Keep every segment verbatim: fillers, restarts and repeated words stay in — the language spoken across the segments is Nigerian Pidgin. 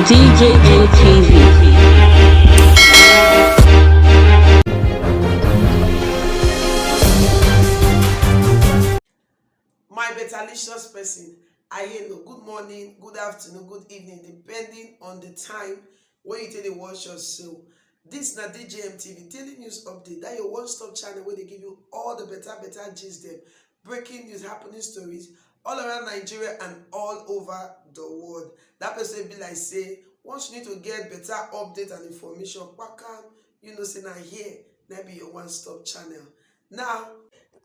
T J N T V. My betalicious person, I hello. Good morning, good afternoon, good evening, depending on the time when you take the watch us. So, this na D J M T V daily news update. That your one-stop channel where they give you all the better, better gist them, breaking news, happening stories all around Nigeria and all over the world. That person be like say, once you need to get better update and information, waka, you know say na here, na be your one-stop channel. Now,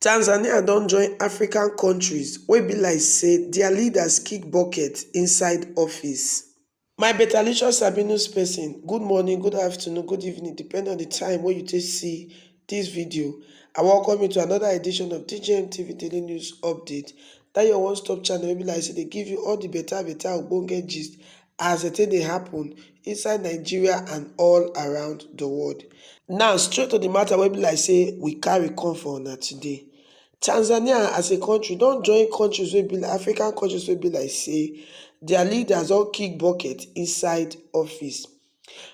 Tanzania don join African countries wey be like say their leaders kick bucket inside office. My betalicious Sabinus person, good morning, good afternoon, good evening, depending on the time wey you take see this video. I welcome you to another edition of D J M T V Daily News Update. That your one-stop channel wey be like say they give you all the better, better ogbonge gist as the thing dey happen inside Nigeria and all around the world. Now, straight to the matter wey be like say we carry come for una today. Tanzania as a country don join countries wey be like, African countries wey be like say their leaders don kick bucket inside office.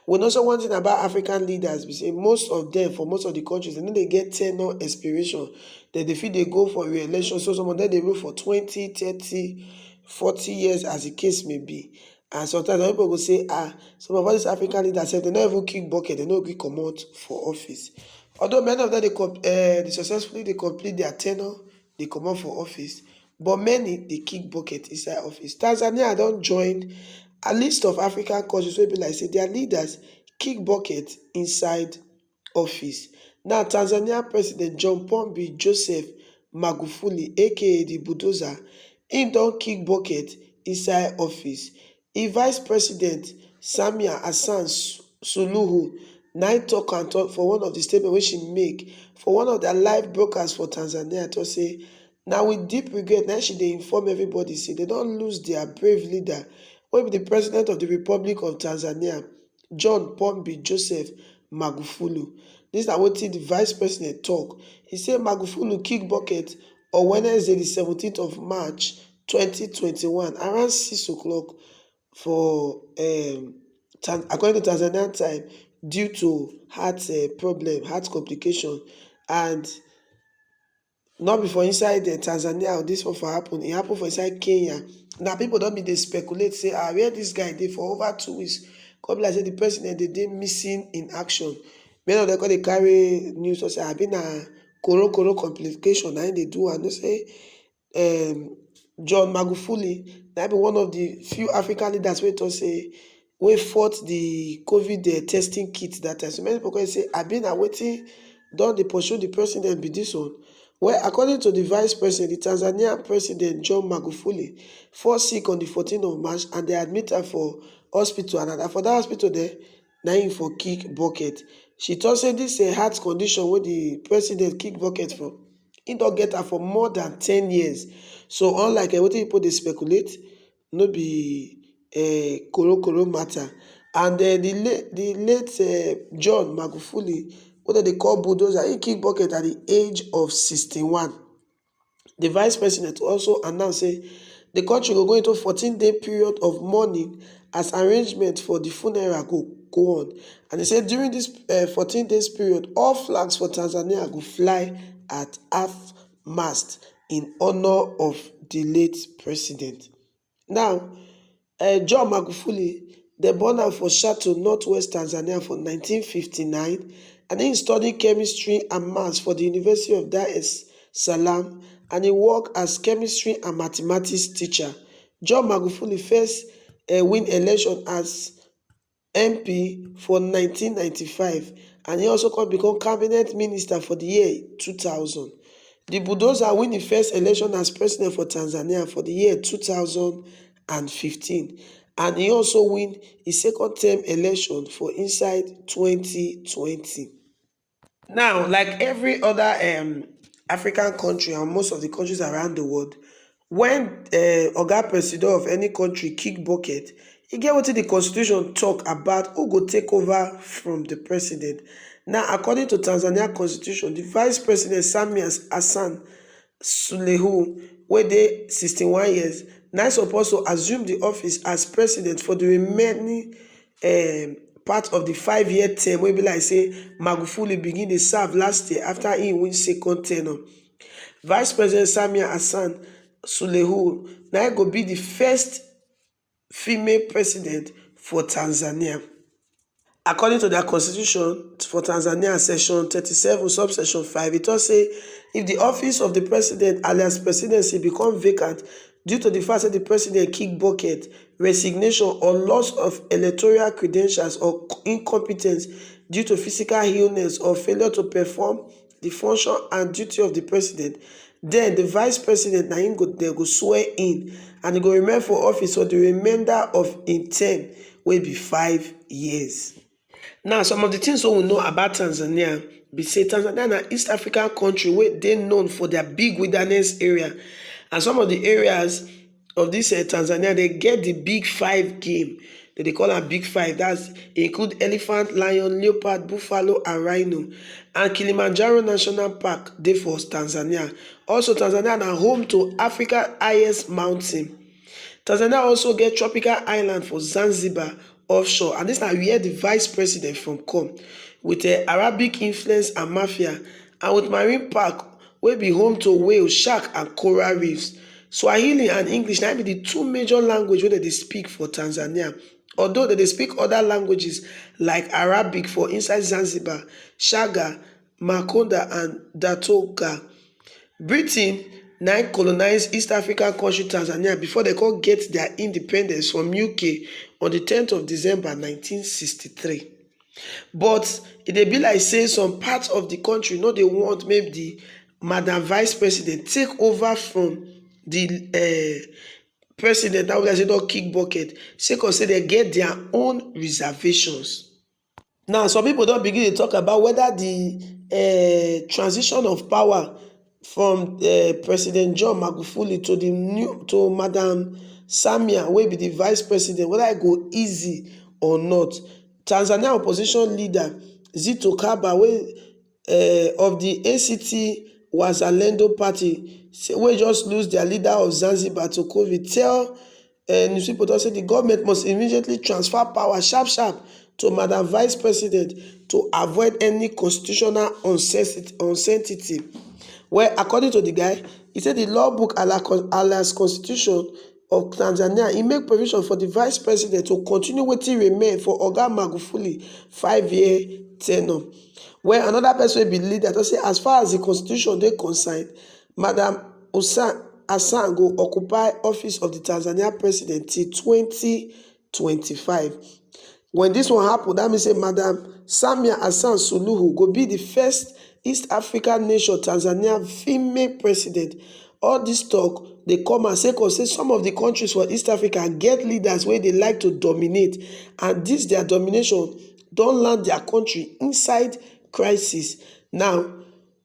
We know say one thing about African leaders be say most of them, for most of the countries, they no dey get tenure expiration. They dey fit dey go for re-election. So some of them dey rule for twenty, thirty, forty years as the case may be. And sometimes some people go say, ah, some of all these African leaders sef, they no even kick bucket, they no gree comot for office. Although many of them dey com- uh, they successfully dey complete their tenure, they comot for office, but many dey kick bucket inside office. Tanzania don join a list of African countries wey be like say their leaders kick bucket inside office. Now, Tanzania President John Pombe Joseph Magufuli, aka the bulldozer, im don kick bucket inside office. Im Vice President Samia Hassan Su- Suluhu na im talk am talk for one of the statement wey she make for one of their live broadcast for Tanzania, to say na with deep regret na she dey inform everybody say they don lose their brave leader, wey be the President of the Republic of Tanzania, John Pombe Joseph Magufuli. This na wetin the Vice President talk. He say Magufuli kick bucket on Wednesday, the seventeenth of March, twenty twenty-one, around six o'clock for um, Tan- according to Tanzanian time, due to heart uh, problem, heart complication, and not be for inside uh, Tanzania. This one for happen. It happened for inside Kenya. Now people don't be they speculate say ah where this guy dey for over two weeks. Come be like say the president dey dey missing in action. Many of them come dey carry news to say I been a koro koro complication. I dey do and they say um, John Magufuli na be one of the few African leaders wey talk say wey fought the COVID uh, testing kit that time. So many people come say I been a waiting don dey pursue the president be this one. Well, according to the vice president, the Tanzanian president John Magufuli fall sick on the fourteenth of March and they admit her for hospital and for that hospital there, na him for kick bucket. She talk say this uh, heart condition wey the president kick bucket for, he don get her for more than ten years. So unlike uh, wetin people dey speculate, no be uh, koro koro matter. And uh, the late the late uh, John Magufuli, wey dem dey call bulldozer, he kick bucket at the age of sixty-one. The vice president also announced say the country go go into fourteen day period of mourning as arrangement for the funeral go go on. And he said during this uh, fourteen days period, all flags for Tanzania go fly at half mast in honor of the late president. Now, uh, John Magufuli, they born am for Shato, Northwest Tanzania for nineteen fifty-nine, and he studied chemistry and maths for the University of Dar es Salaam, and he worked as chemistry and mathematics teacher. John Magufuli first uh, win election as M P for nineteen ninety-five, and he also come become cabinet minister for the year two thousand. The bulldozer win the first election as president for Tanzania for the year two thousand fifteen, and he also win his second term election for inside twenty twenty. Now, like every other um, African country and most of the countries around the world, when uh, Oga Presido of any country kick bucket, e get wetin the constitution talk about who go take over from the president. Now, according to Tanzania constitution, the vice president Samia Hassan Suluhu wey dey sixty-one years, na im suppose to assume di office as president for di remaining um, part of di five-year term wey be like say Magufuli begin dey serve last year afta im win second term. Vice President Samia Hassan Suluhu na im go be di first female president for Tanzania. According to dia constitution for Tanzania, section thirty-seven, subsection five, e tok say if di office of di president alias presidency become vacant due to di fact say di president kick bucket, resignation or loss of electoral credentials or incompetence due to physical illness or failure to perform di function and duty of di president, den di vice president na im go dem go swear in and e go remain for office for di remainder of im term wey be five years. Now, some of di tins wey we know about Tanzania be say Tanzania na East African kontri wey dey known for dia big wilderness area, and some of di areas of dis Tanzania dey get di big five game. Dem dey call am big five, dat include elephant, lion, leopard, buffalo and rhino. And Kilimanjaro National Park dey for Tanzania. Also, Tanzania na home to Africa highest mountain. Tanzania also get tropical island for Zanzibar offshore, and dis na wia di vice president from come, wit Arabic influence and mafia, and wit marine park wey be home to whale, shark and coral reefs. Swahili and English na im be di two major language wey dem dey speak for Tanzania, although dem dey speak oda languages like Arabic for inside Zanzibar, Shagga, Makonda and Datoga. Britain na im colonise East African kontri Tanzania before dem come get dia independence from U K on di tenth of December nineteen sixty-three. But e dey be like say some part of di kontri no dey want make di madam vice president take over from di um president, dat one be like say don kick bucket, sake of say dem get dia own reservations. Now, some pipo don begin dey tok about weda di um transition of power from um President John Magufuli to di new to Madam Samia wey be di vice president, weda e go easy or not. Tanzania opposition leader Zitto Kabwe wey um of di A C T Wazalendo party wey just lose dia leader of Zanzibar to covid tell um news pipo tok say di goment must immediately transfer power sharp sharp to Madam Vice President to avoid any constitutional uncertainty. Well, according to di guy, e say di law book alias constitution of Tanzania, e make provision for di vice president to continue wetin remain for Oga Magufuli five-year tenure. Well, anoda pesin wey be leader tok say as far as di constitution dey concerned, Madam Hassan go occupy office of di Tanzania president till twenty twenty-five. Wen dis one happun, dat mean say Madam Samia Hassan Suluhu go be di first East African nation, Tanzania, female president. All dis tok dey come as sake of say some of di kontris for East Africa get leaders wey dey like to dominate, and dis dia domination don land dia kontri inside crisis. Now,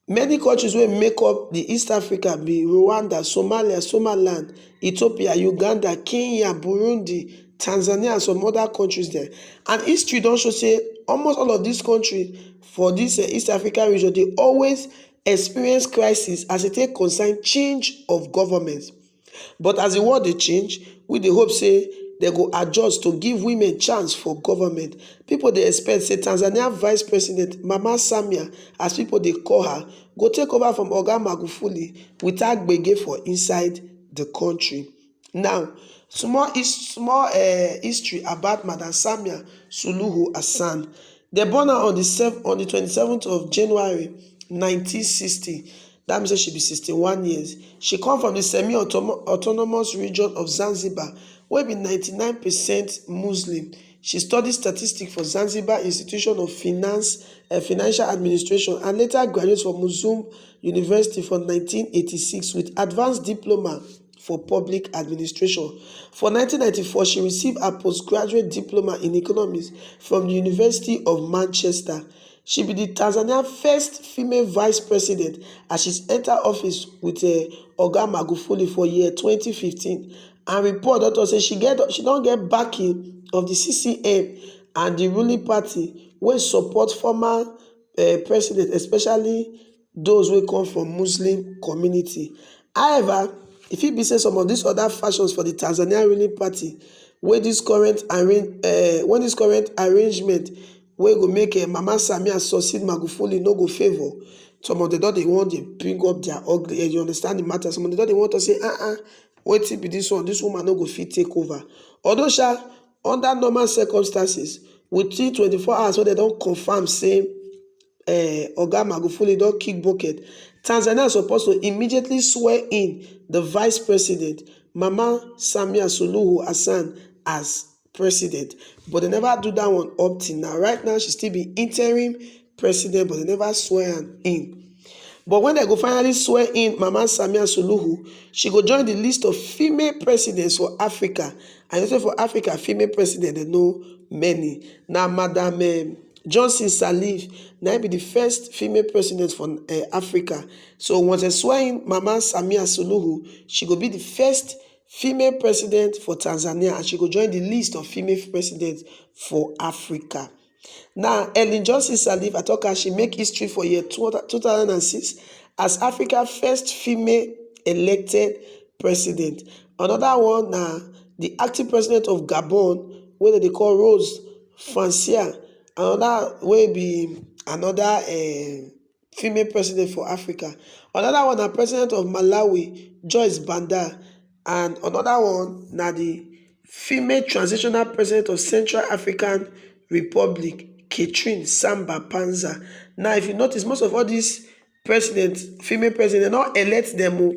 many kontris wey make up di East Africa be Rwanda, Somalia, Somaliland, Ethiopia, Uganda, Kenya, Burundi, Tanzania and some oda kontris dem. And history don show say almost all of dis kontri for dis East Africa region dey always experience crisis as e take concern change of government. But as di world dey change, we dey hope say dem go adjust to give women chance for government. Pipo dey expect say Tanzania vice president Mama Samia, as pipo dey call her, go take over from Oga Magufuli without gbege for inside di kontri. Now, small his small um history about Madam Samia Suluhu Hassan. Dem born her on di sev on di twenty seventh of January nineteen sixty, dat mean say she be sixty one years. She come from di semi autonomous region of Zanzibar wey be ninety nine percent Muslim. She study statistics for Zanzibar Institution of Finance um Financial Administration and later graduate from Mzumbe University for nineteen eighty six wit advanced diploma for public administration. For nineteen ninety four, she receive her postgraduate diploma in economics from di University of Manchester. She be di Tanzania first female vice president as she enta office wit um Oga Magufuli for year twenty fifteen, and report don tok say she get she don get backing of di C C M and di ruling party wey support former um president, especially those wey come from Muslim community. However, E fit be say some of these other factions for the Tanzania ruling party, wey this current arrange, uh, when this current arrangement wey go make uh, Mama Samia succeed Magufuli no go favour. Some of them don dey want dey bring up their ugly head. You understand the matter? Some of them don dey want to say, ah ah, wetin be this one? This woman no go fit take over. Although sha, under normal circumstances, within twenty-four hours wey dem don confirm say uh, Oga Magufuli don kick bucket, Tanzania suppose to immediately swear in the vice president, Mama Samia Suluhu Hassan, as president. But they never do that one up till now. Right now, she still be interim president, but they never swear am in. But when they go finally swear in Mama Samia Suluhu, she go join the list of female presidents for Africa. And you say for Africa, female president, they know many. Now, Madam um, Johnson Sirleaf, now be the first female president for uh, Africa. So once they swear in Mama Samia Suluhu, she go be the first female president for Tanzania, and she go join the list of female presidents for Africa. Now, Ellen Johnson Sirleaf, I talk her, she make history for year two thousand and six as Africa first female elected president. Another one na the acting president of Gabon, wey dem dey call Rose Francois. Another wey be another uh, female president for Africa. Another one na president of Malawi, Joyce Banda. And another one na the female transitional president of Central African Republic, Catherine Samba Panza. Now, if you notice, most of all these president, female president, dem no elect them o.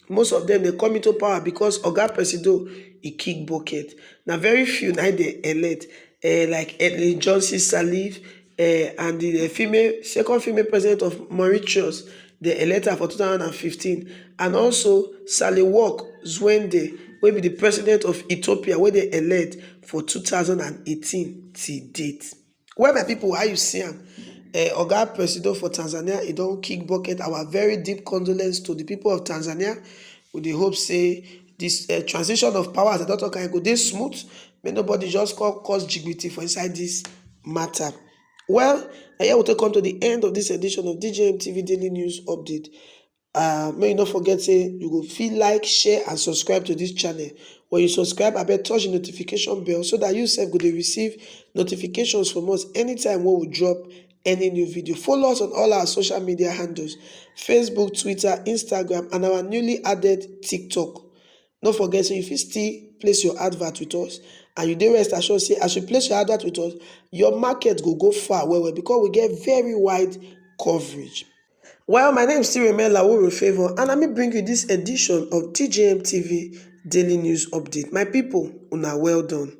Most of them, they come into power because Oga Presido, he kick bucket. Now, very few now they elect, uh, like Ellen Johnson Sirleaf, uh, and the uh, female, second female president of Mauritius, they elect her for two thousand and fifteen. And also, Sahle-Work Zewde, wey be the president of Ethiopia, wey dem elect for two thousand and eighteen till date. Well, my people, how you see am? Uh, Oga Presido for Tanzania, he don kick bucket. Our very deep condolence to the people of Tanzania. We dey hope say this uh, transition of power, as I don talk, go dey smooth. May nobody just call cause dignity for inside this matter. Well, and here we take come to the end of this edition of D J M T V Daily News Update. Uh, may you not forget say you go feel like, share, and subscribe to this channel. When you subscribe, I bet touch the notification bell so that you sef go dey receive notifications from us anytime when we drop any new video. Follow us on all our social media handles: Facebook, Twitter, Instagram, and our newly added TikTok. No forget, so you fit still place your advert with us, and you dey rest assured say as you place your advert with us, your market go go far well well because we get very wide coverage. Well, my name still remain Lawuru Favour, and I may bring you this edition of D J M T V Daily News Update. My people, una well done.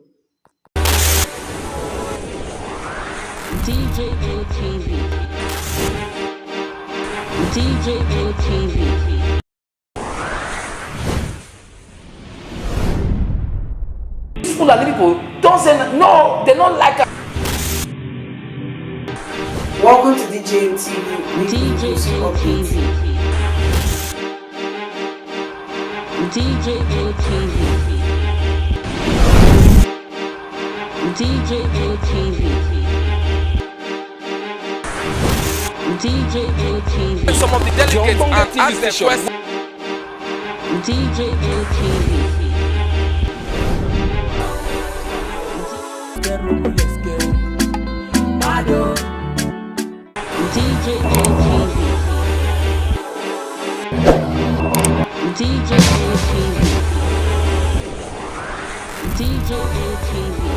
D J M T V. D J M T V. These Fulani people don't say n- no, they don't like us. Welcome to D J M T V. D J M T V. D J M T V. D J M T V. D J M T V. Some of the delegates and ask them questions. D J M T V. D J M T V. D J M T V. D J M T V.